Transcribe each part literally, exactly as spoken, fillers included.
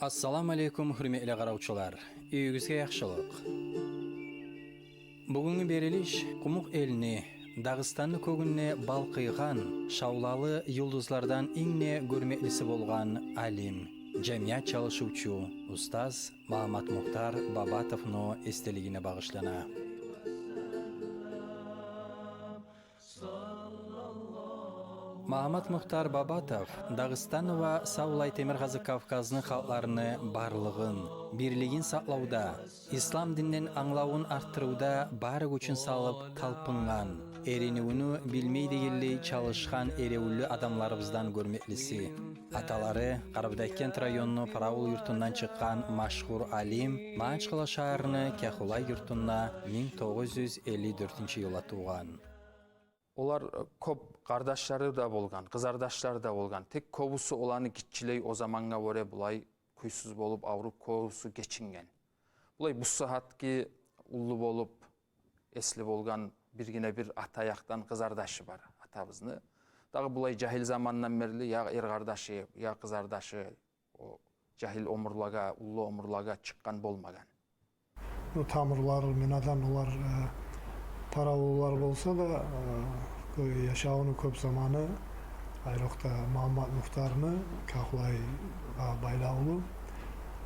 Ассаламу алейкум, гьюрметли къаравчулар. Уьюгюзге яхшылыкъ. Бугюнгю берилиш къумукъ элни, Дагъыстанны кёгюнде балкъыйгъан шавлалы юлдузлардан инг де гёрмеклиси болгъан алим, жамият чалышывчу, устаз Магьамматмухтар Бабатовну эсделигине багъышлана. Магьамматмухтар Бабатов Дагъыстанны ва савлай Темиркъазыкъ Кавказны халкъларыны барлыгъын, бирлигин сакълавда, ислам динден англавун артдырывда бары гючюн салып талпынгъан, эринивню билмей дегенлей чалышгъан эревюллю адамларыбыздан гёрмеклиси. Аталары Къарабудагъгент районну Паравул юртундан чыкъгъан машгьур алим Магьачкъала шагьарны Кахулай юртунда минг тогъуз юз элли дёртюнчю йылда тувгъан. Олар, э, кёп къардашлары да болгъан, къызардашлары да болгъан. Тек кёбюсю оланы гиччилей о замангъа гёре булай кюйсюз болуп, авруп, кёбюсю гечинген. Булай бу сагьатгъы уллу болуп, эсли болгъан биргине бир ата якъдан къызардашы бар атабызны. Дагъы булай жагьил замандан берли я эр къардашы, я къызардашы о жагьил оьмюрлагъа, уллу оьмюрлагъа чыкъгъан болмагъан. Бу тамурлар, минадан олар, э, Паравуллулар болса да, э, кё-, яшавуну кёп заманы айрокъда Магьамматмухтарны Кахулайгъа байлавлу.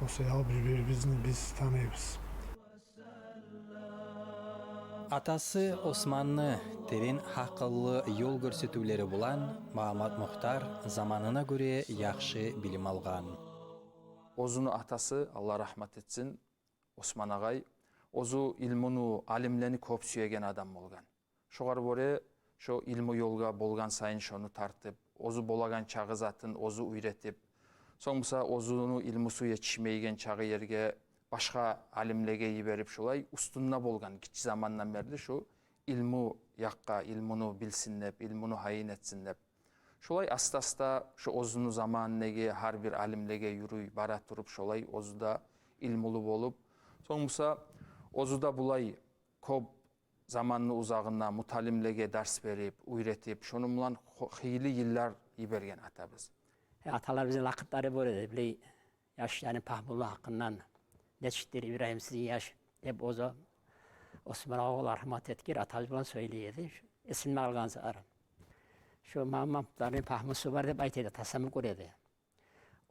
О саялы бир-бирибизни биз таныйбыз. Атасы Османны терен гьакъыллы ёл гёрсетивлери булан Магьамматмухтар заманына гёре яхшы билим алгъан. Оьзюню атасы, Аллагь рагьмат этсин, Осман агъай, оьзю илмуну, алимлени кёп сюеген адам болгъан. Шогъар гёре, шо илму ёлгъа болгъан сайын шону тартып, оьзю болагъан чакъы затын оьзю уьйретип, сонг буса оьзюню илмусу етишмейген чакъы ерге башгъа алимлеге йиберип, шолай уьстюнде болгъан гиччи замандан берли шо илму якъгъа, илмуну билсин деп, илмуну гьайын этсин деп. Шолай аста-аста шо оьзюню заманындагъы гьар бир алимлеге юрюй бара туруп, шолай оьзю де илмулу болуп, сонг буса оьзю де булай кёп заманны узагъында муталимлеге дарс берип, уьйретип, шону булан хо-, хыйлы йыллар йиберген атабыз. Э, аталарыбызны лакъыплары бар эди, билей, яшланы пагьмулу гьакъындан, нечикдир Ибрагьим сизин яш деп, оьзю Осман агъа, Аллагь рагьмат этгир, атабыз булан сёйлей эди. Эсимде къалгъан сагьар. Шо Магьамматмухтарны пагьмусу бар деп айта эди, атасы гьам гёре эди.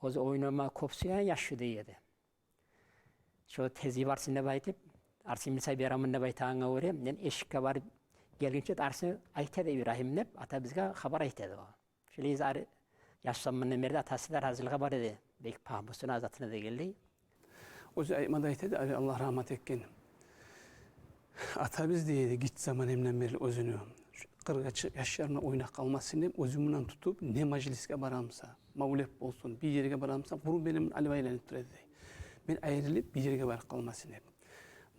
Оьзю ойнама кёп сюеген яш шу дей эди. Шо тез йиберсин деп айтып, Арсен Мирзагъа беремен деп айтагъангъа гёре, мен эшикге барып гелгинче Арсен айта эди, Ибрагьим деп, атабызгъа хабар айта эди о. Шолай зар яш замандан берли атасы да разилиги бар эди. Бек пагьмусуна, затына дегенлей. Оьзю айтма да айта эди, Аллагь рагьмат этгин. Атабыз дей эди, гиччи заманымдан берли оьзюню, шу къыргъа чыгъып яшлар булан ойнап къалмасын деп, оьзю булан тутуп, не мажлисге барамса, мавлет болсун, бир ерге барамса, къуру мени булан алып айланып тура эди дей. Мен айрылып, бир ерге барып къалмасын деп.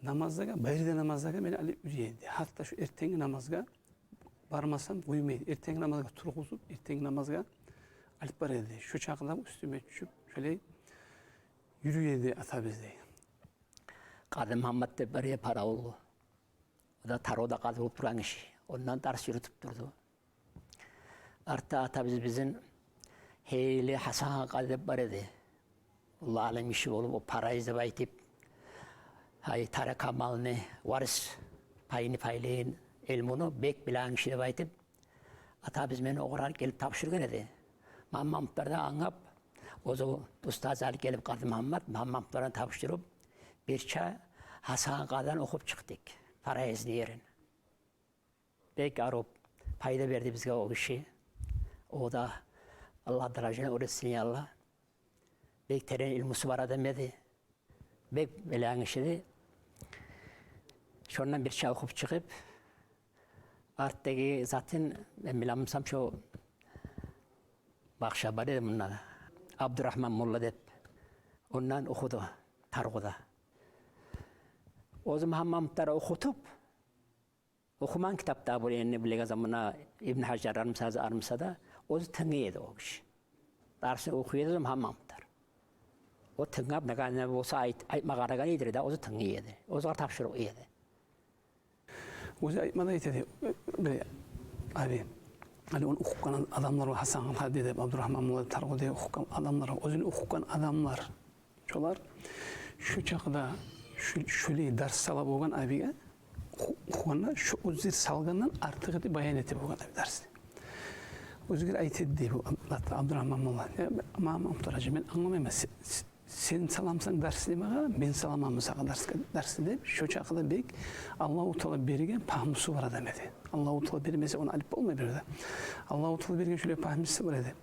Намазлагъа, бары да намазлагъа мени алып юрюй эди. Гьатта шо эртенги намазгъа бармасам къоймай эди. Эртенги намазгъа тургъузуп, эртенги намазгъа алып бара эди. Шо чакъда уьстюме тюшюп, шолай юрюй эди атабыз дей. Къади Магьаммат деп бар эди, Паравуллу. О да Таргъуда къади болуп тургъан гиши. Ондан дарс юрютюп турду. Артда атабыз бизин гьейли Гьасан агъа къади деп бар эди. Уллу алим гиши болуп, о парайыз деп айтып, гьай, тарика малны варис пайын пайлайгъан, илмуну бек билеген гиши деп айтып, атабыз мени огъар алып гелип тапшургъан эди. Магьамматмухтар да англап, оьзю устаз алып гелип, Къади Магьаммат, Магьамматмухтардан тапшуруп, бирче Гьасан къадидан охуп чыкъдыкъ парайызны ерин. Бек арив пайда берди бизге о гиши. О да, Аллагь даражасын оьр этсин, я Аллагь. Бек терен илмусу бар адам эди. Бек билеген гиши эди. Шондан бирче охуп чыгъып, артдагъы затын, мен билемисем, шо башгъа бар эди мунда, Абдурагьман молла деп, ондан охуду Таргъуда. Оьзю Магьамматмухтар охутуп, охумагъан китап да бар энни, билеген заманда Ибн Гьажар армыса, армыса да, оьзю тынглай эди о гиши. Дарсын охуй эди Магьамматмухтар. О тынглап, не гьали болса айт-, айтма къарагъан эди де, оьзю тынглай эди. Оьзюне тапшурып къоя эди. Оьзю айтма да айта эди, бир, гьали, гьали ону охугъан адамлар бар, Гьасан къади деп, Абдурагьман молла деп, Таргъуда охугъан адамлар бар. Оьзюню охугъан адамлар Шолар шо чакъда шо-, шолай дарс сала болгъан абийге, оху-, охугъанда шо оьзлер салгъандан артыкъ этип баян эте болгъан аби дарсны. Оьзлер айта эди дей бу Аб-, Абдурагьман молла: «Я, Магьаммат-Мухтар-гьажи, мен англамайман, се-, се-, сен саламысан дарсны магъа, мен саламанмы сагъа дарс-, дарсны?» — деп. Шо чакъда бек Аллагьу Таала берген пагьмусу бар адам эди. Аллагьу Таала бермесе, ону алып болмай бир де. Аллагьу Таала берген шолай пагьмусу бар эди.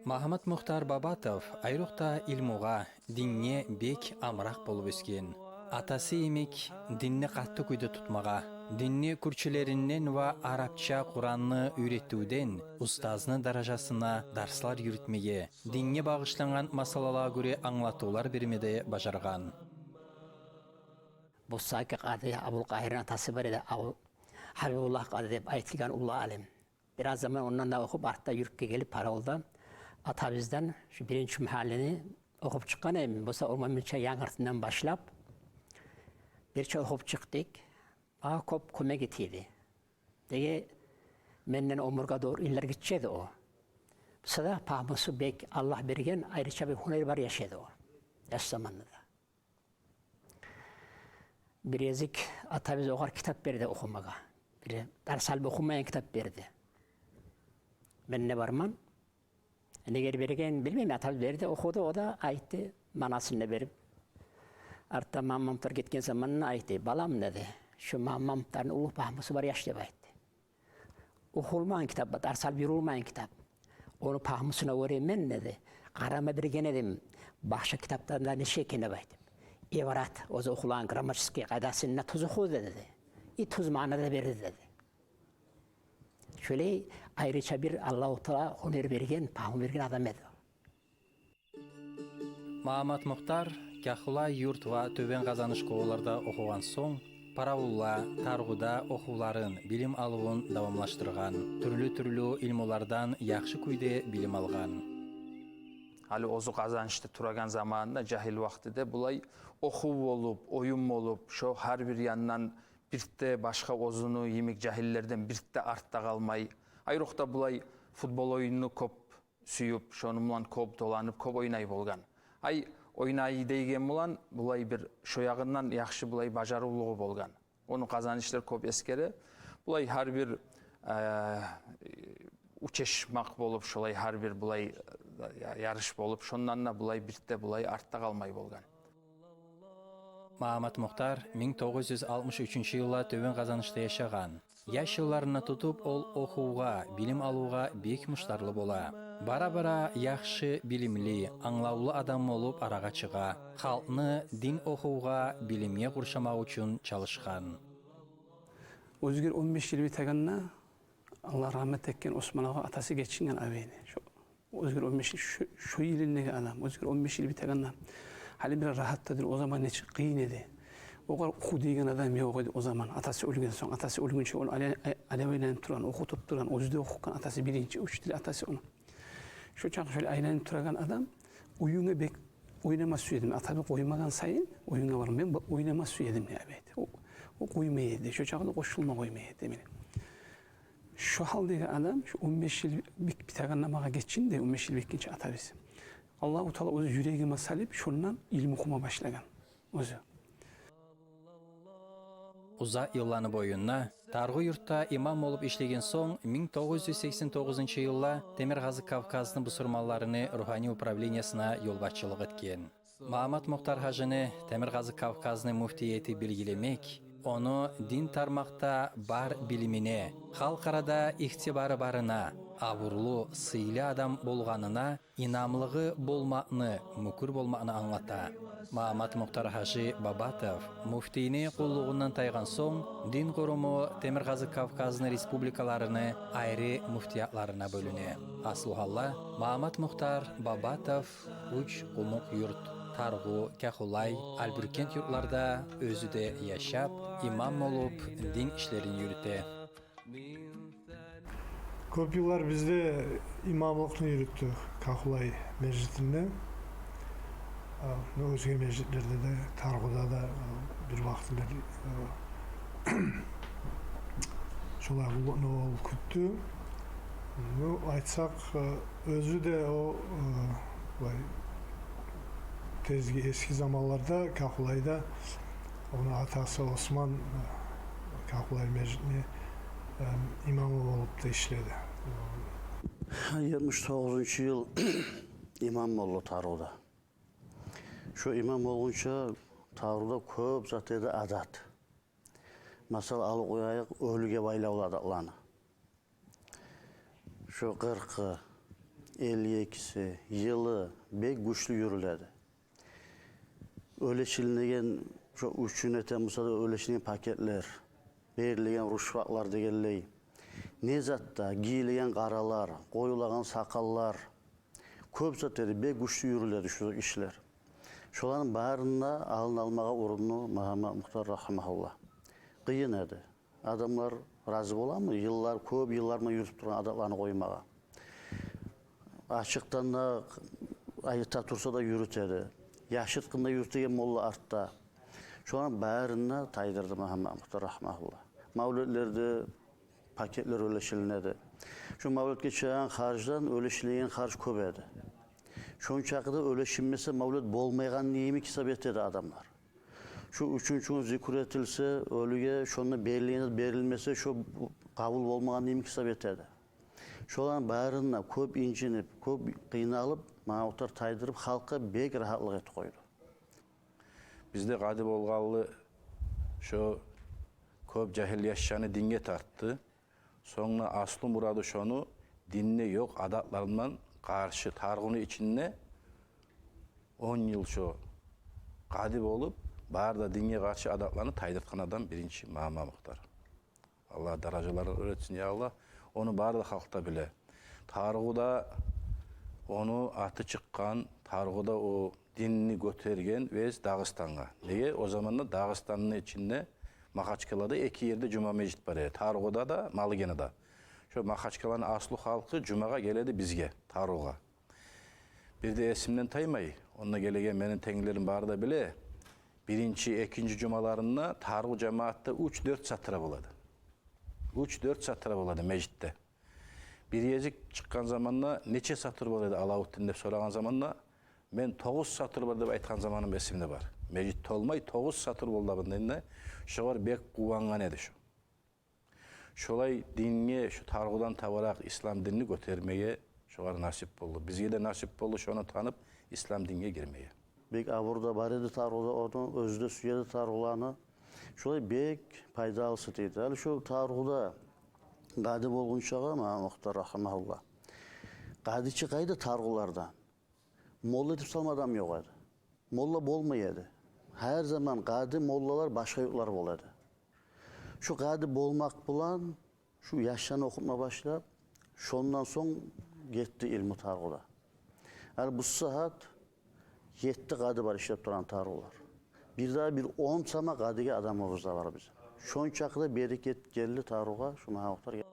Магьаммат-Мухтар Бабатов айрокъда илмугъа, динге бек амракъ болуп оьсген. Атасы йимик динни къатты кюйде тутмагъа, динни кюрчюлеринден ва арапча Къуранны уьйретивден устазны даражасына дарслар юрютмеге, динге багъышлангъан масъалалагъа гёре англатывлар бермеге де бажаргъан. Бусагьатгъы къади Абулкъагьирни атасы бар эди, Абу-, Гьабибуллагь къади деп айтылгъан уллу алим. Бираз заман ондан да охуп, артда юртгъа гелип, Паравулда атабыздан шо биринчи магьаллени охуп чыкъгъан эдим. Буса, Урманбиче янгыртындан башлап, бирче охуп чыкъдыкъ. Магъа кёп кёмек эте эди. Неге, менден оьмюрге дёрт йыллар гиччи эди о. Буса да, пагьмусу бек, Аллагь берген айрыча бир гьюнер бар яш эди о. Яш заманында да. Бир гезик атабыз огъар китап берди охумагъа. Бир дарс алып охумайгъан китап берди. Мен де барман. Неге берген билмеймен, атабыз берди, охуду, о да айтды, маънасын да берип. Артда Магьаммат-Мухтар гетген заманда айтды: «Балам, — деди, — шо Магьаммат-Мухтарны уллу пагьмусу бар яш», — деп айтды. «Охулмагъан китап, дарс алып юрюлмейген китап. Ону пагьмусуна гёре мен, — деди, — къарама берген эдим, башгъа китаплардан нечик экен деп айтып. Ибарат, оьзю охулагъан грамматический къайдасында тюз охуду, — деди. — И тюз маъна да берди», — деди. Шолай айрыча бир Аллагьу Таала гьюнер берген, пагьму берген адам эди. Магьаммат-Мухтар Кахулай юрт ва Тёбен Къазаныш школаларда охугъан сонг, Паравулла, Таргъуда охувларын, билим алывун давамлашдыргъан, тюрлю-тюрлю илмулардан яхшы кюйде билим алгъан. Гьали оьзю Къазанышда турагъан заманында, жагьил вакътиде, булай охув болуп, оюн болуп, шо гьар бир яндан бир де башгъа оьзюню йимик жагьиллерден бир де артда къалмай, айрокъда булай футбол оюнну кёп сююп, шону булан кёп доланып, кёп ойнай болгъан. Ай, ойнай деген булан, булай бир шо ягъындан яхшы булай бажарывлугъу болгъан. Ону къазанышлар кёп эсгере. Булай гьар бир, э, учешмакъ болуп, шолай гьар бир булай, э, ярыш болуп, шондан да булай бир де булай артда къалмай болгъан. Магьаммат-Мухтар минг тогъуз юз алтмыш уьчюнчю йылда Тёбен Къазанышда яшагъан. Яш йылларындан тутуп, ол охувгъа, билим алывгъа бек муштарлы бола. Бара-бара яхшы билимли, англавлу адам болуп арагъа чыгъа. Халкъны дин охувгъа, билимге къуршамакъ учун чалышгъан. Оьзгер он беш йыл битегенде, Аллагь рагьмат этген, Осман агъа, атасы гечинген абийни. Шо Оьзгер он беш, шо, шо йылындагъы адам, Оьзгер он беш йыл битегенде, гьали бир рагьатдадыр, о заман нечик къыйын эди. Огъар оху деген адам ёкъ эди о заман. Атасы оьлген сонг, атасы оьлгюнче ону айлан-, ай-, айланып тургъан, охутуп тургъан, оьзю де охугъан, атасы биринчи учитель атасы ону. Шо чакъы шолай айланып турагъан адам, оюнга бек ойнама сюе эдим. Атам къоймагъан сайын оюнга барып, мен бу-, ойнама сюе эдим деп айта. О, о къоймай эди, шо чакъы да къошулма къоймай эди мени. Шо гьалдагъы адам, шо он беш йыл бит-, битегенде магъа гечинди, он беш йыл битгинче атабыз. Аллагьу Таала оьзю юрегиме салып, шондан илму охума башлагъан оьзю. Узакъ йылланы боюнда Таргъу юртда имам болуп ишлеген сонг, минг тогъуз юз сексен тогъузунчу йылда Темиркъазыкъ Кавказны бусурманларыны ругьаний управлениясына ёлбашчылыкъ этген. Магьаммат-Мухтар-гьажини Темиркъазыкъ Кавказны муфтийи этип белгилемек, ону дин тармакъда бар билимине, халкъ арада игьтибары барына, абурлу, сыйлы адам болгъанына инамлыгъы болмакъны, мюкюр болмакъны англата. Магьаммат-Мухтар-гьажи Бабатов муфтийни къуллугъундан тайгъан сонг, дин къуруму Темиркъазыкъ Кавказны республикаларыны айры муфтиятларына бёлюне. Аслу гьалда, Магьаммат-Мухтар Бабатов Уч Къумукъ юрт, Таргъу, Кахулай, Албёрюгент юртларда оьзю де яшап, имам болуп, дин ишлерин юрюте. Кёп йыллар бизде имамлыкъны юрютдю Кахулай межитинде. А, оьзге межитлерде де, Таргъуда да, а, бир вакътилер, а, шолай къуллукъну ол кютдю. Ну, айтсакъ, э, оьзю де о, э, булай, Эски, эски заманларда Кахулайда ону атасы Осман, э, Кахулай межитни, э, имамы болуп да ишледи. Етмиш тогъузунчу йыл имам болду Таргъуда. Шо имам болгъунча Таргъуда кёп зат эди адат. Масала, алып къояйыкъ, оьлюге байлавлу адатланы. Шо къыркъы, элли экиси, йылы бек гючлю юрюледи. Оьлешинеген, шо уьч гюн этеген буса да, оьлешинеген пакетлер, берилеген рушватлар дегенлей, не затда, гийилеген къаралар, къоюлагъан сакъаллар, кёп зат эди, бек гючлю юрюледи шу ишлер. Шоланы барын да алдын алмагъа урунду Магьаммат Мухтар рагьимагьуллагь. Къыйын эди. Адамлар рази боламы? Йыллар, кёп йыллар булан юрютюп тургъан адатланы къоймагъа. Ачыкъдан да айта турса да юрютеди. Яшыртгъын да юрютеген молла артда. Шоланы барын да тайдырды Магьаммат Мухтар рагьимагьуллагь. Мавлетлерде пакетлер оьлешиниледи. Шо мавлетге чыгъагъан харждан оьлешинеген харж кёп эди. Шончакъы да оьлешинмесе, мавлет болмайгъан йимик гьисап этеди адамлар. Шо уьчюнчю гюн зикру этилсе оьлюге, шонда берилген зат берилмесе, шо къабул болмагъан йимик гьисап этеди. Шоланы барын да кёп инжинип, кёп къыйналып, Магьаммат Мухтар тайдырып, халкъгъа бек рагьатлыкъ этип къойду. Бизде къади болгъанлы шо кёп жагьил яшланы динге тартды. Сонг да аслу мурады шону динде ёкъ адатлар булан къаршы, Таргъуну ичинде он йыл шо къади болуп, бары да динге къаршы адатланы тайдыртгъан адам биринчи Магьаммат Мухтар. Аллагь даражаларын оьр этсин, я Аллагь. Ону бары да халкъ да биле. Таргъуда ону аты чыкъгъан, Таргъуда о динни гётерген весь Дагъыстангъа. Неге? О заманда Дагъыстанны ичинде, Магьачкъалада эки ерде жума межит бар эди. Таргъуда да, Малыгинада. Шо Магьачкъаланы аслу халкъы жумагъа геледи бизге, Таргъугъа. Бир де эсимден таймай, онда гелеген мени тенглилерим бары да биле, биринчи, экинчи жумаларында Таргъу жамаатда уьч-дёрт сатыра болады. Уьч-дёрт сатыра болады межитде. Бир гезик чыкъгъан заманда: «Нече сатыр бола эди, Алавутдин?» — деп сорагъан заманда, мен: «Тогъуз сатыр бар», — деп айтгъан заманым эсимде бар. Межит толмай, тогъуз сатыр болду абындайында. Шогъар бек къувангъан эди шо. Шолай динге, шо Таргъудан табаракъ ислам динни гётермеге шогъар насип болду. Бизге де насип болду шону танып, ислам динге гирмеге. Бек абур да бар эди Таргъуда ону, оьзю де сюе эди Таргъуланы. Шолай бек пайдалысы тийди. Гьали шо Таргъуда къади болгъунчагъа, Магьаммат Мухтар рагьимагьуллагь, къади чы къайда Таргъуларда? Молла этип салма адам ёкъ эди. Молла болмай эди. Гьар заман къади, моллалар башгъа юртлар бола эди. Шу къади болмакъ булан шу яшланы охутма башлап, шондан сонг гетди илму Таргъуда. Гьали бу сагьат етти къади бар ишлеп турагъан Таргъулар. Бир дагъы бир он сама къадиге адамыбыз да бар бизин. Шончакъы да берекет гелди Таргъугъа шу Магьаммат Мухтар.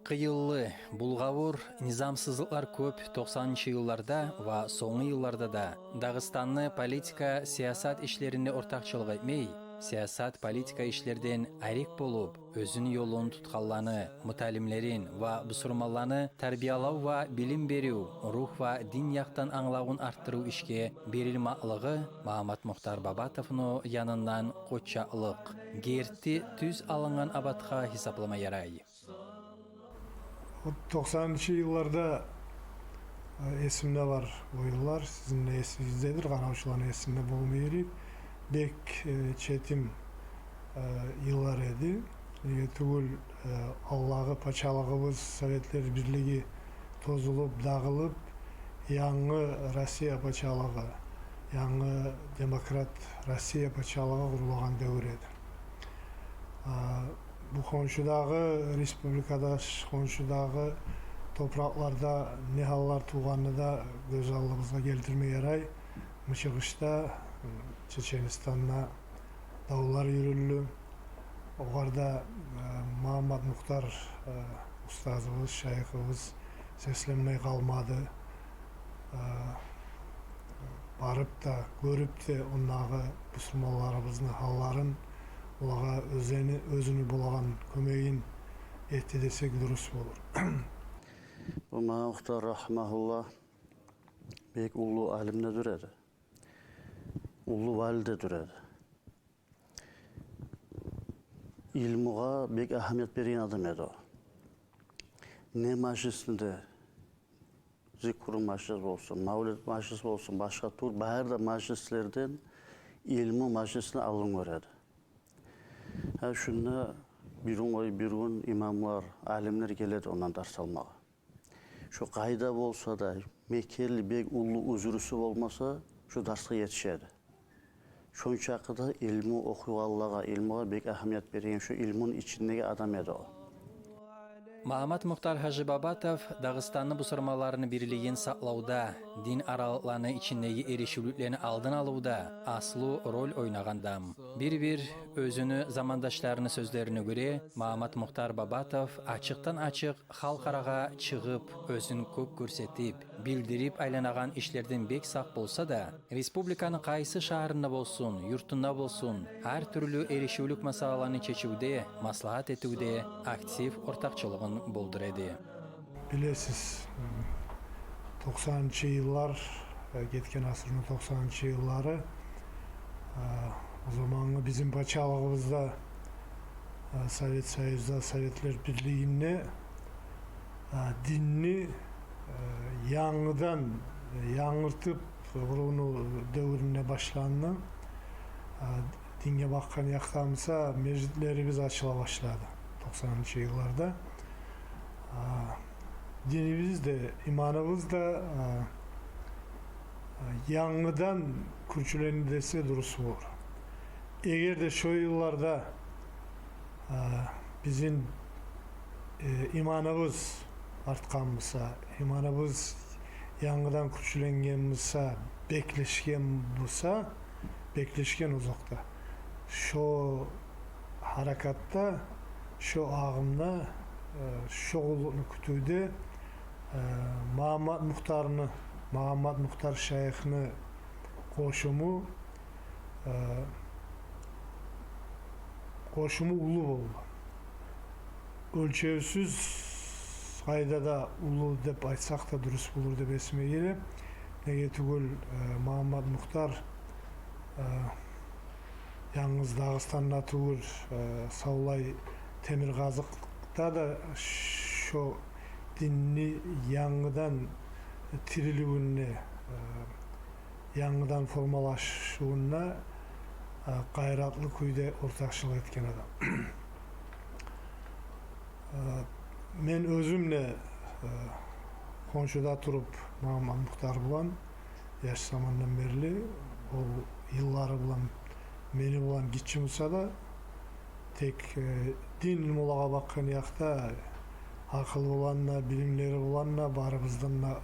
Къыйынлы, булгъавур, низамсызлыкълар кёп токъсанынчы йылларда ва сонггъу йылларда да. Дагъыстанны политика, сиясат ишлеринде ортакъчылыкъ этмей, сиясат, политика ишлерден арек болуп, оьзюню ёлун тутгъанланы, муталимлерин ва бусурманланы тарбиялав ва билим берив, ругь ва дин якъдан англавун артдырыв ишге берилмакълыгъы Магьаммат Мухтар Бабатовну янындан къоччакълыкъ, герти тюз алынгъан абатгъа гьисаплама ярай. О токъсанынчы йылларда, э, эсимде бар бу йыллар, сизин де эсигиздедир, къаравчуланы эсинде болма герек. Бек, э, четим, э, йыллар эди. Неге тюгюл, э, алдагъы пачалыгъыбыз, Советлер Бирлиги тозулуп, дагъылып, янгы Россия пачалыгъы, янгы демократ Россия пачалыгъы къурулагъан девюр эди. А, бу хоншудагъы республикада, хоншудагъы топуракъларда не гьаллар тувгъанны да гёз алдыбызгъа гелтирме ярай. Мычыгъышда, Чеченистанда давлар юрюлдю. Огъар да, э, Магьаммат Мухтар, э, устазыбыз, шайыхыбыз сесленмей къалмады. Э, барып да, гёрюп де, ондагъы бусурманларыбызны гьалларын, олагъа оьзени, оьзюню болагъан кёмегин этди десек дурус болур. Бу Магьаммат Мухтар рагьимагьуллагь бек уллу алим де дюр эди. уллу вали де дюр эди. Илмугъа бек агьамият берген адам эди о. Не мажлисинде, зикру мажлис болсун, мавлет мажлис болсун, башгъа тюр, бары да мажлислерден илму мажлисин алдын гёре эди. Гьа, шунда бир гюн, ой, бир гюн имамлар, алимлер геле эди ондан дарс алмагъа. Шо къайда болса да, мекенли бек уллу узрусу болмаса, шо дарсгъа етише эди. Шончакъы да илму охуйгъанлагъа, илмугъа бек агьамият берген, шо илмуну ичиндеги адам эди о. Магьаммат Мухтар-гьажи Бабатов Дагъыстанны бусурманларыны бирлигин сакълавда, дин аралыкъланы ичиндеги эришивлюклени алдын алывда аслу роль ойнагъан адам. Бир-бир оьзюню замандашларыны сёзлерине гёре, Магьаммат Мухтар Бабатов ачыкъдан-ачыкъ халкъ арагъа чыгъып, оьзюн кёп гёрсетип, билдирип айланагъан ишлерден бек сакъ болса да, республиканы къайсы шагьарында болсун, юртунда болсун, гьар тюрлю эришивлюк масъалаланы чечивде, маслагьат этивде актив ортакъчылыгъын болдура эди. Билесиз, токъсанынчы йыллар, э, гетген асырны токъсанынчы йыллары, э, о замангъы бизин пачалыгъыбызда, э, Совет Союзда, Советлер Бирлигинде, э, динни, э, янгыдан, э, янгыртып къурувну девюрюнде башланды. Э, динге бакъгъан якъда буса межитлерибиз ачыла башлады токъсанынчы йылларда. Э, динибиз де, иманыбыз да, э, э, янгыдан кюрчюленди десе дурус болур. Эгер де шо йылларда, э, бизин, э, иманыбыз артгъан буса, иманыбыз янгыдан кюрчюленген буса, беклешген буса, беклешген озокъда. Шо гьаракатда, шо агъымда, э, шо къуллукъну кютювде, э, Магьаммат Мухтарны, Магьаммат Мухтар шайыхны къошуму, э, къошуму уллу болду. Оьлчевсюз къайдада уллу деп айтсакъ да дурус болур деп эсиме геле. Неге тюгюл, э, Магьаммат Мухтар, э, янгыз Дагъыстанда тюгюл, э, савлай Темиркъазыкъда да шо динни янгыдан тириливюнде, э, янгыдан формалашывунда, э, къайратлы кюйде ортакъчылыкъ этген адам. Э, мен оьзюм де, э, хоншуда туруп Магьаммат Мухтар булан яш замандан берли, ол йыллары булан мени булан гиччи буса да, тек, э, дин илмулагъа бакъгъан якъда, акъылы булан да, билимлери булан да барыбыздан да,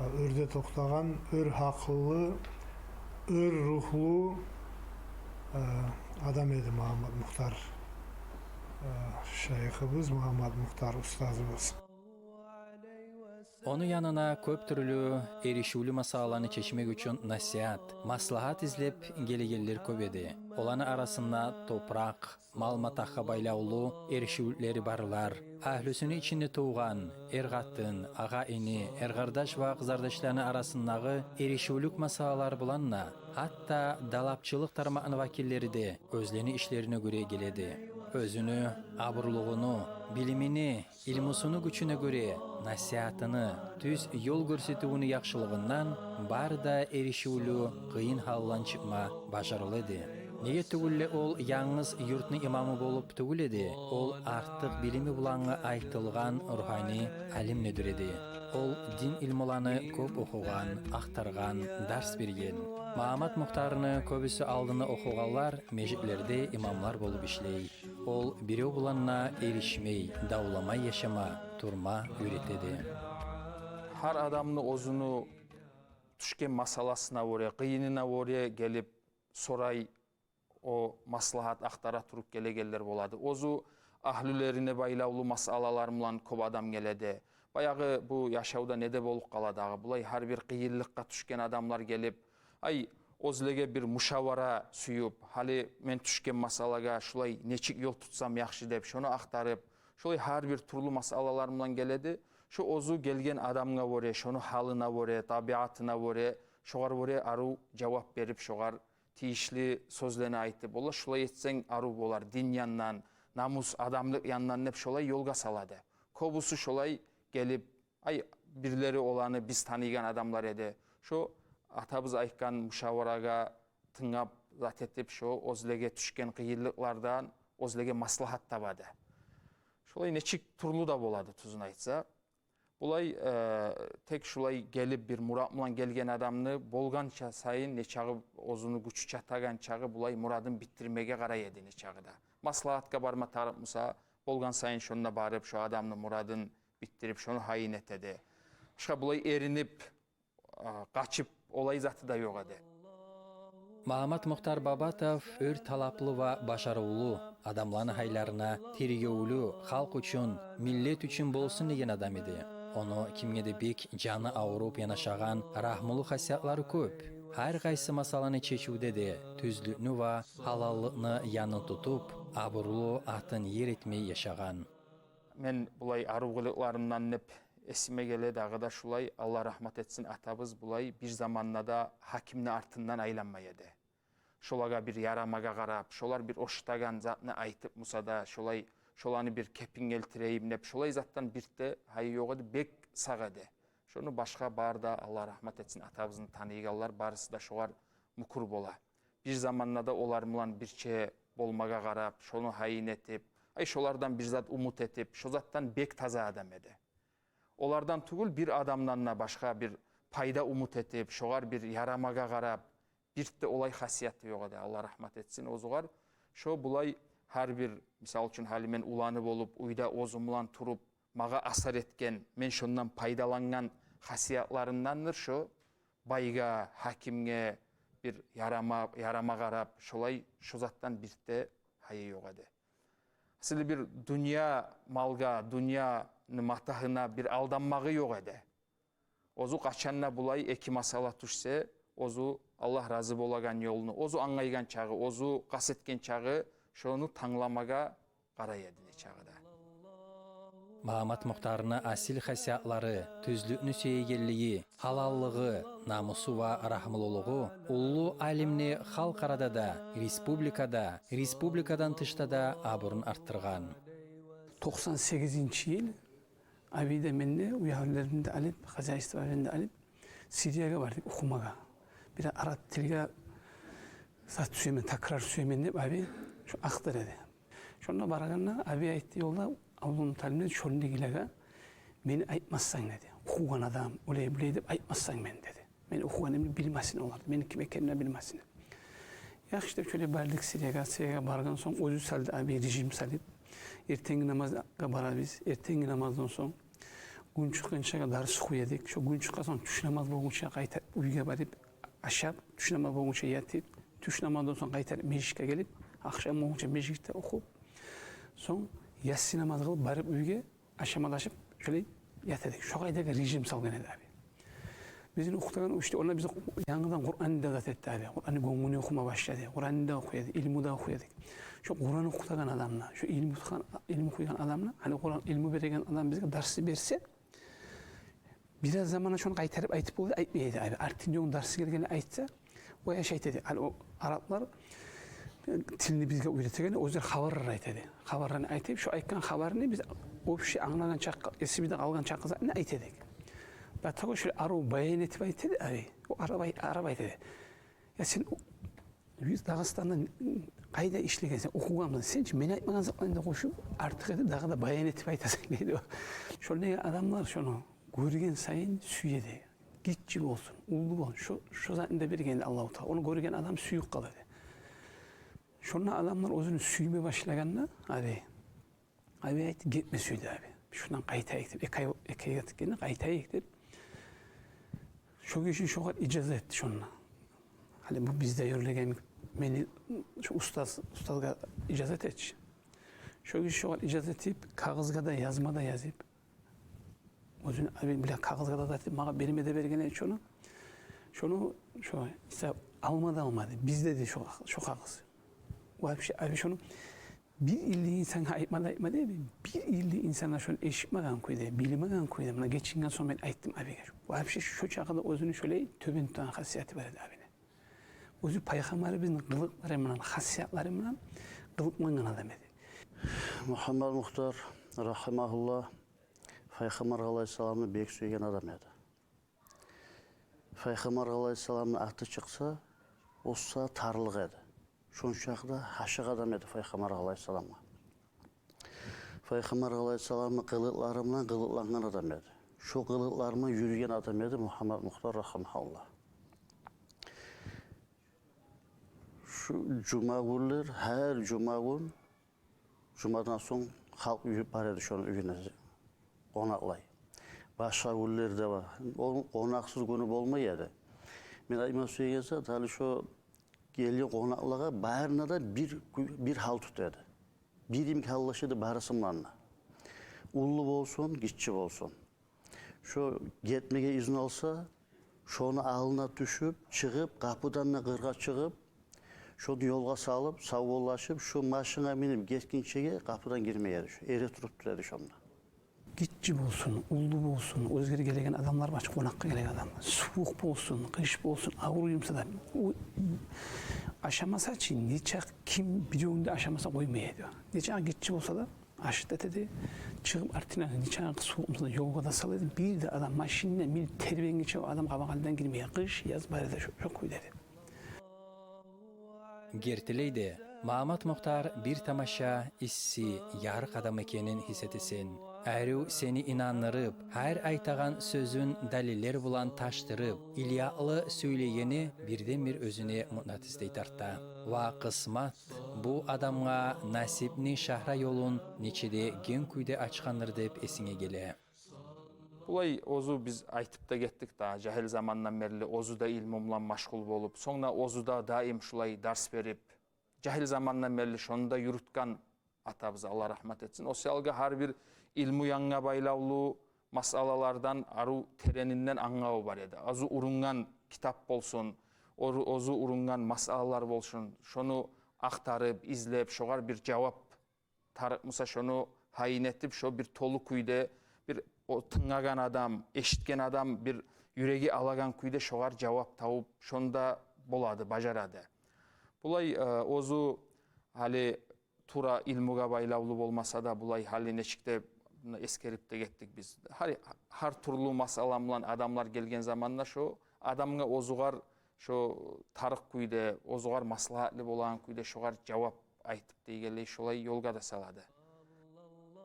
э, оьрде токътагъан, оьр гьакъыллы, оьр ругьлу, э, адам эди Магьаммат Мухтар, э, шайыхыбыз, Магьаммат Мухтар устазыбыз. Ону янына кёп тюрлю эришивлю масъалаланы чечмек учун насигьат, маслагьат излеп гелегенлер кёп эди. Оланы арасында топуракъ, мал-матагьгъа байлавлу эришивлюклери барлар, агьлюсюню ичинде тувгъан эр-къатын, агъа-ини, эр-къардаш ва къызардашланы арасындагъы эришивлюк масъалалар булан да, гьатта далапчылыкъ тармакъны вакиллери де оьзлени ишлерине гёре геле эди. Оьзюню абурлугъуну, билимини, илмусуну гючюне гёре насигьатыны, тюз ёл гёрсетивюню яхшылыгъындан бары да эришивлю къыйын гьалдан чыкъма бажарыла эди. Неге тюгюл де ол янгыз юртну имамы болуп тюгюл эди, ол артыкъ билими булангъы айтылгъан ругьани алим де дюр эди. Ол дин илмуланы кёп охугъан, ахтаргъан, дарс берген. Магьаммат Мухтарны кёбюсю алдында охугъанлар межитлерде имамлар болуп ишлей. Ол бирев булан да эришмей, давламай яшама, турма уьйрете эди. Гьар адамны оьзюню тюшген масъаласына гёре, къыйынына гёре гелип сорай, о маслагьат ахтара туруп гелегенлер бола эди. Оьзю агьлюлерине байлавлу масъалалар булан кёп адам геле эди. Баягъы бу яшавда неде болуп къала дагъы, булай гьар бир къыйынлыкъгъа тюшген адамлар гелип, ай, оьзлеге бир мушавара сююп, гьали мен тюшген масъалагъа шулай нечик ёл тутсам яхшы деп, шону ахтарып, шулай гьар бир тюрлю масъалалар булан геле эди. Шо оьзю гелген адамгъа гёре, шону гьалына гёре, табиатына гёре, шогъар гёре арив жавап берип, шогъар тийишли сёзлени айтып, олар: «Шулай этсенг арив болар, дин яндан, намус, адамлыкъ яндан», — деп, шолай ёлгъа салады. Кёбюсю шолай гелип, ай, бирлери оланы биз таныйгъан адамлар эди. Шо атабыз айтгъан мушаварагъа тынглап, зат этип, шо оьзлеге тюшген къыйынлыкълардан оьзлеге маслагьат табады. Шолай нечик тюрлю де болады, тюзюн айтса. Булай, э, тек шулай гелип, бир мурат булан гелген адамны болгъанча сайын, нечакъы оьзюню гючю чатагъан чакъы, булай мурадын битдирмеге къарай эди нечакъы да. Маслагьатгъа барма тарыкъ буса, болгъан сайын шонда барып, шо адамны мурадын битдирип, шону гьайын эте эди. Башгъа булай эринип, а, къачып, олай заты да ёкъ эди. Магьаммат Мухтар Бабатов оьр талаплы ва башарывлу, адамланы гьайларына, тергевлю, халкъ учун, миллет учун болсун деген адам эди. Ону кимге де бек жаны авруп янашагъан рагьмулу хасиятлары кёп. Гьар къайсы масъаланы чечивде де тюзлюкню ва гьалаллыкъны янын тутуп, абурлу атын ер этмей яшагъан. Мен булай арив къылыкъларындан деп эсиме геле дагъы да шулай, Аллагь рагьмат этсин, атабыз булай бир заманда да гьакимни артындан айланмай эди. Шолагъа бир ярамагъа къарап, шолар бир ошатагъан затны айтып буса да, шолай, шоланы бир кепин гелтирейим деп, шолай затдан бирт де гьайы ёкъ эди, бек сакъ эди. Шону башгъа бары да, Аллагь рагьмат этсин, атабызны таныйгъанлар барысы да шогъар мюкюр бола. Бир заманда да олар булан бирче болмагъа къарап, шону гьайын этип, ай, шолардан бир зат умут этип, шо затдан бек таза адам эди. Олардан тюгюл, бир адамдан да башгъа бир пайда умут этип, шогъар бир ярамагъа къарап, бирт де олай хасияты ёкъ эди, Аллагь рагьмат этсин оьзюгъар. Шо булай гьар бир, мисал учун, гьали мен уланы болуп, уьйде оьзюм булан туруп, магъа асар этген, мен шондан пайдалангъан хасиятларындандыр шо. Байгъа, гьакимге бир ярама, ярама къарап, шолай, шо затдан бирт де гьайы ёкъ эди. Асли бир дюнья малгъа, дюньяны матагьына бир алданмагъы ёкъ эди. Оьзю къачан да булай эки масъала тюшсе, оьзю Аллагь рази болагъан ёлну, оьзю англайгъан чагъы, оьзю къаст этген чагъы, шону тангламагъа къарай эди нечакъы да. Магьаммат Мухтарны асил хасиятлары, тюзлюкню сюегенлиги, гьалаллыгъы, намусу ва рагьмулулугъу уллу алимни халкъ арада да, республикада, республикадан тышда да абурун артдыргъан. Токъсан сегизинчи йыл абий де, мен де, уьягьлюлеримни де алып, хозяйстволарымны да алып, Сириягъа бардыкъ охумагъа. Бир араб тилге зат сюемен, такрар сюемен деп, абий шо ахтар эди. Шонда баргъанда абий айтды ёлда: «Абдулмуталипни шондагъылагъа мени айтмассанг, — деди, — охугъан адам, олай-булай деп айтмассанг мени, — деди. — Мен охугъанымны билмесин олар, мени ким экенимни билмесин». Яхшы деп, шолай бардыкъ Сириягъа. Сириягъа баргъан сонг, оьзю салды абий режим салып, эртенги намазгъа барабыз. Эртенги намаздан сонг гюн чыкъгъынчагъа дарс охуй эдик. Шо гюн чыкъгъан сонг, тюш намаз болгъунча къайта уьйге барып, ашап, тюш намаз болгъунча ятып, тюш намаздан сонг къайтарып межитге гелип, ахшам болгъунча межитде охуп, сонг ясси намаз къылып барып уьйге, ашама да ашап, шолай ята эдик. Шо къайдагъы режим салгъан эди абий. Бизин охутагъан ишде, онда бизге янгыдан Къуръанны да зат этди абий. Къуръанны гёнгюне охума башлады. Къуръанны да охуй эди, илму да охуй эдик. Шо Къуръан охутагъан адамны, шо илму охутагъан, илму охуйгъан адамны, гьали Къуръан илму береген адам бизге дарс берсе, бираз заманда шону къайтарып айтып болду, айтмай эди абий. Артындан дарс гелгенде айтса, о яш айта эди. Гьали о араблар, э, тилни бизге уьйретеген, оьзлер хабарлар айта эди. Хабарланы айтып, шо айтгъан хабарны биз общий англагъан чакъы, эсибизде къалгъан чакъы затны айта эдик. До того, шо арив баян этип айта эди абий. О араб ай-, араб айта эди: «Я, сен о-, биз Дагъыстанда къайда ишлегенсен, охугъанмысан? Сен чи мени айтмагъан затланы да къошуп, артыкъ этип, дагъы да баян этип айтасан», — дейди о. Шондагъы адамлар шону гёрген сайын сюе эди. Гиччи болсун, уллу болсун, шо, шо затны да берген Аллагьу Таала. Ону гёрген адам сююп къала эди. Шонда адамлар оьзюн сюйме башлагъанда, абий, абий айтды: «Гетме сюйдю абий. Шундан къайтайыкъ», — деп, эки ай, эки ай гетгенде, «къайтайыкъ», — деп. Шо гиши шогъар ижаза этди шонда. Гьали бу бизде юрюлеген мени шо устаз, устазгъа ижаза этчи. Шо гиши шогъар ижаза этип, кагъызгъа да, язма да язып, оьзюн абий биле кагъызгъа да зат этип, магъа берме де берген эди шону. Шону, шо, иса алма да алмады. Биз деди шо, шо кагъыз. Вообще, абий шону бир илли инсангъа айтма да айтмады, абий. Бир илли инсан да шону эшитмеген кюйде, билмеген кюйде. Муна гечинген сонг мен айтдым абийге. Вообще, шо чакъы да оьзюню шолай тёбен тутагъан хасияты бар эди абийни. Оьзю пайхаммарыбызны къылыкълары булан, хасиятлары булан къылыкълангъан адам эди. Мугьаммад Мухтар, рагьимагьуллагь, пайхаммар алайгьиссаламны бек сюйген адам эди. Пайхаммар алайгьиссаламны аты чыкъса, оьзю тарлыкъ эди. Шончакъы да ашыкъ адам эди пайхаммар алайгьиссаламгъа. Пайхаммар алайгьиссаламны къылыкълары булан къылыкълангъан адам эди. Шо къылыкълары булан юрюген адам эди Мугьаммад Мухтар, рагьимагьуллагь. Шу жума гюнлер, гьар жума гюн, жумадан сонг халкъ юрюп бара эди шону уьюне къонакълай. Башгъа гюнлер де бар. О къонакъсыз гюню болмай эди. Мен айтма сюеген зат, гьали шо гелген къонакълагъа барына да бир, бир гьал тута эди. Бир йимик гьаллаша эди барысы булан да. Уллу болсун, гиччи болсун. Шо гетмеге изну алса, шону алдына тюшюп, чыгъып, къапудан да къыргъа чыгъып, шону ёлгъа салып, савболлашып, шо машинге минип гетгинчеге къапудан гирмей эди шо. Эретуруп тура эди шонда. Гиччи болсун, уллу болсун, оьзге гелеген адамлар бар чы, къонакъгъа гелеген адам. Сувукъ болсун, къыш болсун, авруй буса да, о ашамаса чы, нечакъы ким биревню де ашамаса къоймай эди. Нечакъы гиччи болса да, аш да эте эди, чыгъып артына, нечакъы сувукъ буса да, ёлгъа да сала эди. Бир де адам машинге минип тербенгенче о адам къабакъ алдына гирмей эди. Къыш, яз бар эди, шо, шо кюйде эди. Гертилей де, Магьаммат Мухтар бир тамаша исси, ярыкъ адам экенин гьис этесен. Арив сени инандырып, гьар айтагъан сёзюн далиллер булан ташдырып, илиякълы сёйлегени бирден-бир оьзюне мукънатисдей тарта. Ва къысмат бу адамгъа насипни шагьра ёлун нече де генг кюйде ачгъандыр деп эсинге геле. Булай оьзю, биз айтып да гетдик да, жагьил замандан берли оьзю де илму булан машгъул болуп, сонг да оьзю де даим шулай дарс берип, жагьил замандан берли шону да юрютген атабыз, Аллагь рагьмат этсин. О саялгъа гьар бир илму янгъа байлавлу масъалалардан арив теренинден англаву бар эди. Оьзю урунгъан китап болсун, о-, оьзю урунгъан масъалалар болсун, шону ахтарып, излеп, шогъар бир жавап тарыкъ буса, шону гьайын этип, шо бир толу кюйде, бир о тынглагъан адам, эшитген адам бир юреги алагъан кюйде шогъар жавап табып, шону да болады, бажарады. Булай, э, оьзю гьали тувра илмугъа байлавлу болмаса да, булай гьали нечик де, муна, эсгерип де гетдик биз. Гьар, гьар тюрлю масъала булан адамлар гелген заманда, шо адамгъа оьзюгер шо тарыкъ кюйде, оьзюгер маслагьатлы болагъан кюйде шогъар жавап айтып дегенлей, шолай ёлгъа да салады.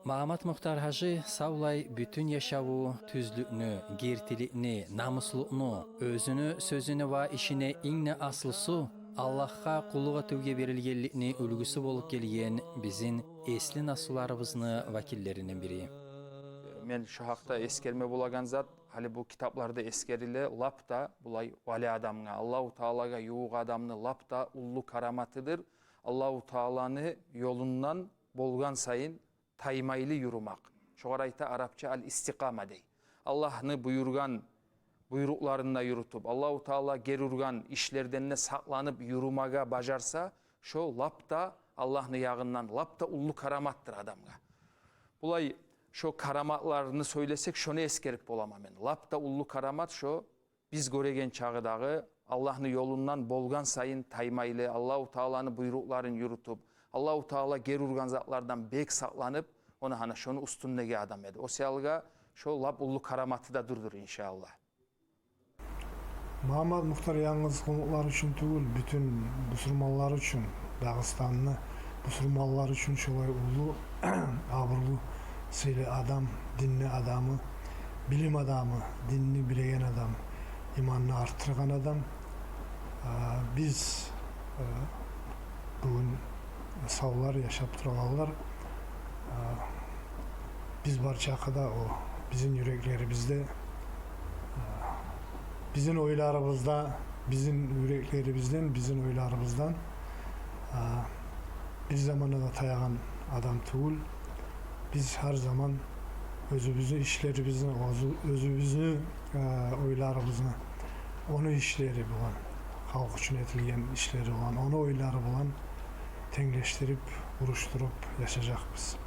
Магьаммат Мухтар гьажи савлай бютюн яшаву тюзлюкню, гертиликни, намуслукъну, оьзюню сёзюне ва ишине, инг де аслусу, Аллагьгъа къуллукъ этивге берилгенликни уьлгюсю болуп гелген бизин эсли наслуларыбызны вакиллеринден бири. Мен шо гьакъда эсгерме болагъан зат, гьали бу китапларда эсгериле, лап да булай вали адамгъа, Аллагьу Таалагъа ювукъ адамны лап да уллу караматыдыр Аллагьу Тааланы ёлундан болгъан сайын таймайлы юрюмек. Шогъар айта арапча ал-истикъама дей. Аллагьны буюргъан буйрукъларын да юрютюп, Аллагьу Таала гери ургъан ишлерден де сакъланып юрюмеге бажарса, шо лап да Аллагьны ягъындан лап да уллу караматдыр адамгъа. Булай шо караматланы сёйлесек, шону эсгерип боламан мен. Лап да уллу карамат шо, биз гёреген чагъы дагъы, Аллагьны ёлундан болгъан сайын таймайлы, Аллагьу Тааланы буйрукъларын юрютюп, Аллагьу Таала гери ургъан затлардан бек сакъланып, ону, гьана, шону уьстюндеги адам эди. О саялгъа шо лап уллу караматы да дюрдюр, иншааллагь. Магьаммат Мухтар янгыз къумукълар учун тюгюл, бютюн бусурманлар учун, Дагъыстанны бусурманлар учун шолай уллу, абурлу, сыйлы адам, динни адамы, билим адамы, динни билеген адам, иманны артдыргъан адам. А, биз, а, бугюн савлар, яшап турагъанлар, а, биз бар чакъы да о бизин юреклерибизде, а, бизин ойларыбызда, бизин юреклерибизден, бизин ойларыбыздан, а, бир заманда да таягъан адам тюгюл. Биз гьар заман оьзюбюзню ишлерибизни, оьзю-, оьзюбюзню, а, ойларыбызны ону ишлери булан, халкъ учун этилген ишлери булан, ону ойлары булан тенглешдирип, уруштуруп яшажакъбыз.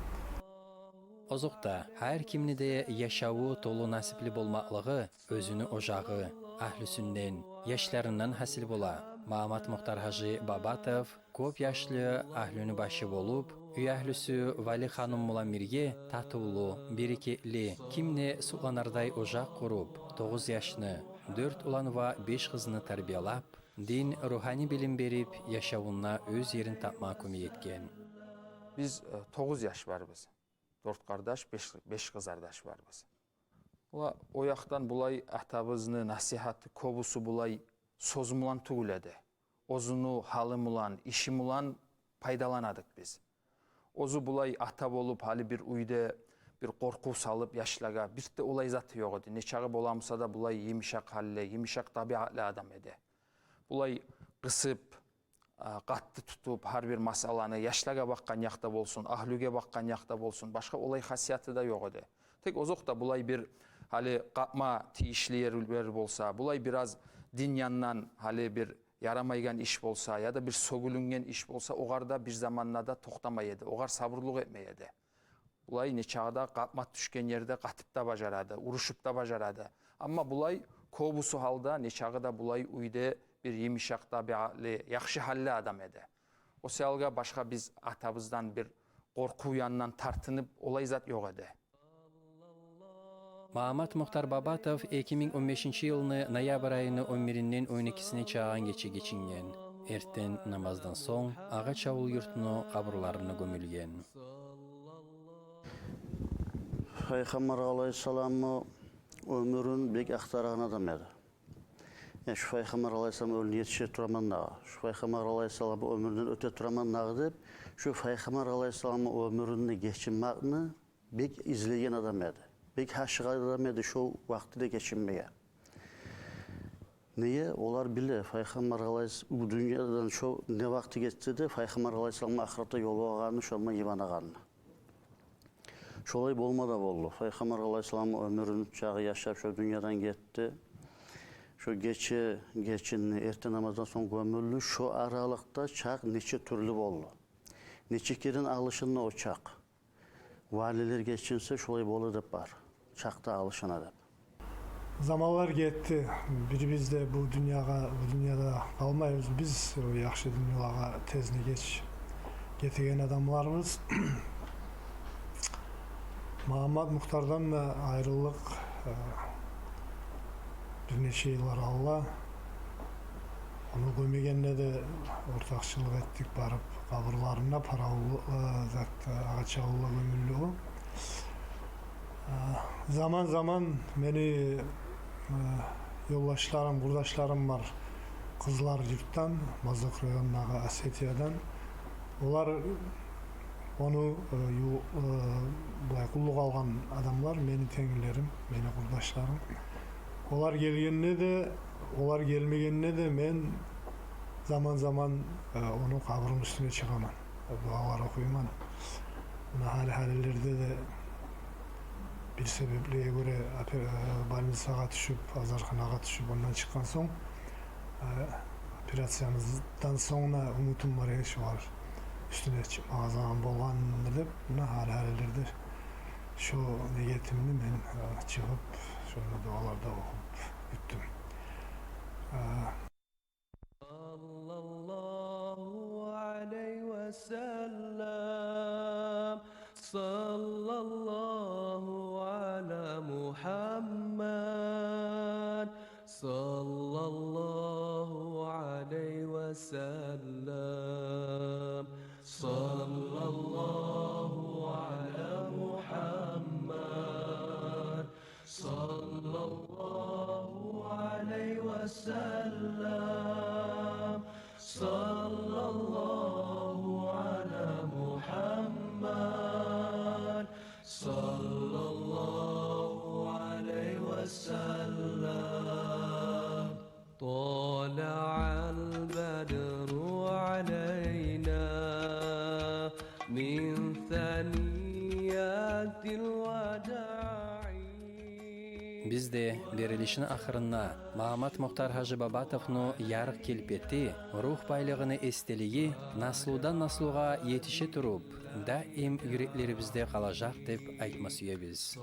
Озокъда, гьар кимни де яшаву толу насипли болмакълыгъы оьзюню ожагъы, агьлюсюнден, яшларындан гьасил бола. Магьаммат-Мухтар-гьажи Бабатов кёп яшлы агьлюню башы болуп, уьягьлюсю Вали-ханум булан бирге татывлу, берекетли, кимни сукъланардай ожакъ къуруп, тогъуз яшны, дёрт улан ва беш къызны тарбиялап, дин, ругьани билим берип, яшавунда оьз ерин тапма кёмек этген. Биз, э, тогъуз яш барбыз. Дёрт къардаш, беш, беш къызардаш барбыз. Ва о якъдан булай атабызны насигьаты кёбюсю булай сёз булан тюгюл эди. Оьзюню гьалы булан, иши булан пайдаланадыкъ биз. Оьзю булай ата болуп, гьали бир уьйде бир къоркъув салып яшлагъа, бир де олай заты ёкъ эди. Нечакъы боламыса да, булай йымышакъ гьалли, йымышакъ табиатлы адам эди. Булай къысып, а, къатты тутуп, гьар бир масъаланы яшлагъа бакъгъан якъда болсун, агьлюге бакъгъан якъда болсун, башгъа олай хасияты да ёкъ эди. Тек озокъда, булай бир гьали къапма тийишли ерлер болса, булай бираз дин яндан гьали бир ярамайгъан иш болса, яда бир сёгюлюнген иш болса, огъар да бир заманда да токътамай эди, огъар сабурлукъ этмей эди. Булай нечакъы да къапма тюшген ерде къатып да бажарады, урушуп да бажарады. Амма булай кёбюсю гьалда нечакъы да булай уьйде бир йымышакъ табиатлы, яхшы гьалли адам эди. О саялгъа башгъа биз атабыздан бир къоркъув яндан тартынып олай зат ёкъ эди. Магьаммат-Мухтар Бабатов эки минг он бешинчи йылны ноябрь айыны он биринден он экисине чыгъагъан гече гечинген. Эртен намаздан сонг Агъачавул юртну къабурларына гёмюлген. Пайхаммар алайгьиссаламны оьмюрюн бек ахтарагъан адам эди. Э, шу Пайхаммар алайгьиссалам оьлюне етише тураман дагъы, шу Пайхаммар алайгьиссалам оьмюрюнден оьте тураман дагъы деп, шу Пайхаммар алайгьиссаламны оьмюрюнде гечинмекни бек излеген адам эди. Бек ашыкъ адам эди шо вакътиде гечинмеге. Неге? Олар биле, Пайхаммар алайгьис-, бу дюньядан шо не вакъти гетсе де, Пайхаммар алайгьиссаламгъа ахыратда ёлугъагъанны, шондан йыбанагъанны. Шолай болма да болду. Пайхаммар алайгьиссалам оьмюрюн чакъы яшап, шо дюньядан гетди. Шо гече гечинди, эртен намаздан сонг гёмюлдю. Шо аралыкъда чакъ нече тюрлю болду. Нече керен алышынды о чакъ. Валилер гечинсе, шолай бола деп бар. Чакъ да алышына деп. Заманлар гетди. Бирибиз де бу дюньягъа, бу дюньяда къалмайбыз. Биз о яхшы дюньялагъа тезни геч гетеген адамларбыз. Магьаммат-Мухтардан да айрылдыкъ, э, бир нече йыллар алда. Ону гёмегенде де ортакъчылыкъ этдик барып къабурларына, Паравуллу, э, зат, э, Агъачавулда гёмюлдю о. Э, заман-заман мени, э, ёлдашларым, къурдашларым бар Къызлар юртдан, Моздок районундагъы Осетиядан. Олар ону, э, ю-, э, булай къуллукъ алгъан адамлар, мени тенглилерим, мени къурдашларым. Олар гелгенде де, олар гелмегенде де мен заман-заман, э, ону къабурну уьстюне чыгъаман, дуалар охуйман. Муна гьали-гьалилерде де бир себеплеге гёре опе-, э, больницагъа тюшюп, азарханагъа тюшюп, ондан чыкъгъан сонг, э, операциядан сонг да умутум бар эди шолар уьстюне чыкъмагъа заман болгъандыр деп. Муна гьали-гьалилерде шо ниетимни мен, э, чыгъып, шонда дуалар да охуп гетдим. Э, صلى الله عليه وسلم. صلى الله على محمد. صلى الله عليه وسلم. صلى الله على محمد. صلى الله عليه وسلم. صلى الله على محمد. صلى الله عليه وسلم. طلع البدر علينا من ثنيات الوداع. Биз де берилишни ахырында Магьаммат-Мухтар-гьажи Бабатовну ярыкъ келпети, ругь байлыгъыны эсделиги наслудан наслугъа етише туруп, даим юреклерибизде къалажакъ деп айтма сюебиз.